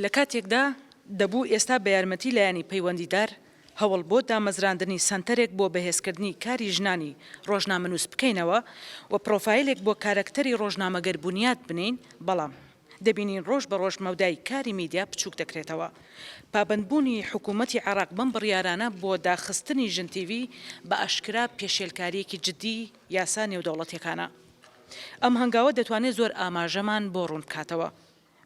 لە کاتێکدا دەبوو ئێستا بە یارمەتی لایەنی پەیوەندیدار هەوڵ بۆ دامەزراندنی سەنتەرێک بۆ بەهێزکردنی کاری ژنانی ڕۆژنامەنووس بکەینەوە و پرۆفایلێک بۆ کارەکتەری ڕۆژنامەگەر بونیاد بنێین، بەڵام دەبینین ڕۆژ بە ڕۆژ مەودای کاری میدیا بچووک دەکرێتەوە. پابەندبوونی حکوومەتی عێراق بەم بڕیارانە بۆ داخستنی ژن تیڤی بە ئاشکرا پێشێلکارییەکی جددیی یاسا نێودەوڵەتییەکانە. ئەم هەنگاوە دەتوانێت زۆر ئاماژەمان بۆ ڕوون بکاتەوە.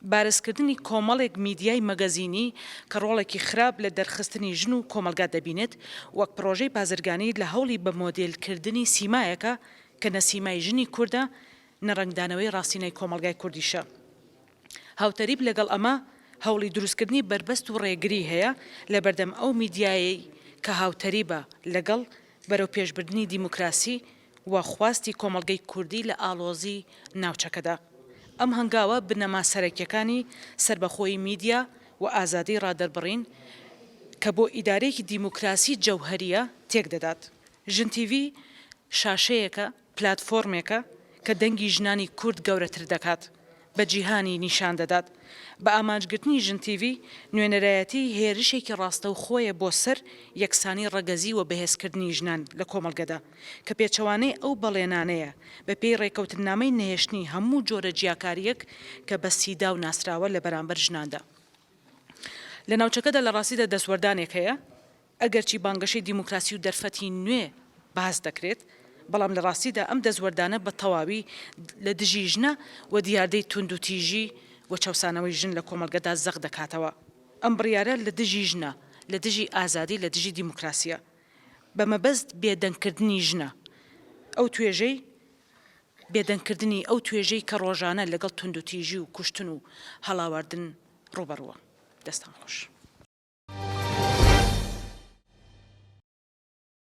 بارزکردنی کۆمەڵێک میدیای مەگەزینی کە ڕۆڵێکی خراپ لە دەرخستنی ژن و کۆمەڵگا دەبینێت، وەک پڕۆژەی بازرگانی لە هەوڵی بە مۆدێلکردنی سیمایەکە کە نە سیمای ژنی کوردە نە ڕەنگدانەوەی ڕاستینەی کۆمەڵگای کوردیشە. هاوتەریب لەگەڵ ئەمە هەوڵی دروستکردنی بەربەست و ڕێگری هەیە لەبەردەم ئەو میدیایەی کە هاوتەریبە لەگەڵ بەرەوپێشبردنی دیموکراسی و خواستی کۆمەڵگەی کوردی لە ئاڵۆزی ناوچەکەدا. ئەم هەنگاوە بنەما سەرەکیەکانی سەربەخۆیی میدیا و ئازادی ڕادەربڕین کە بۆ ئیدارەیەکی دیموکراسی جەوهەریە تێکدەدات. ژن تیڤی شاشەیەکە، پلاتفۆرمێکە کە دەنگی ژنانی کورد گەورەتر دەکات. بە جیهانی نیشان دەدات. بە ئامانجگرتنی ژن تیڤی نوێنەرایەتی هێرشێکی ڕاستەوخۆیە بۆ سەر یەکسانی ڕەگەزی و بەهێزکردنی ژنان لە کۆمەڵگەدا، کە پێچەوانەی ئەو بەڵێنانەیە بە پێی ڕێکەوتننامەی نەهێشتنی هەموو جۆرە جیاکارییەک کە بە سیداو ناسراوە لە بەرامبەر ژناندا لە ناوچەکەدا لە ڕاستیدا دەستوەردانێک هەیە. ئەگەرچی بانگەشەی دیموکراسی و دەرفەتی نوێ باس دەکرێت، بەڵام لە ڕاستیدا ئەم دەستوەردانە بە تەواوی لە دژی ژنە و دیاردەی توندوتیژی و چەوسانەوەی ژن لە کۆمەڵگەدا زەق دەکاتەوە. ئەم بڕیارە لە دژی ژنە، لە دژی ئازادی، لە دژی دیموکراسییە. بە مەبەست بێدەنگکردنی ژنە، ئەو توێژەی بێدەنگکردنی ئەو توێژەی کە ڕۆژانە لەگەڵ توندوتیژی و کوشتن و هەڵاواردن ڕووبەڕووە. دەستان خۆش.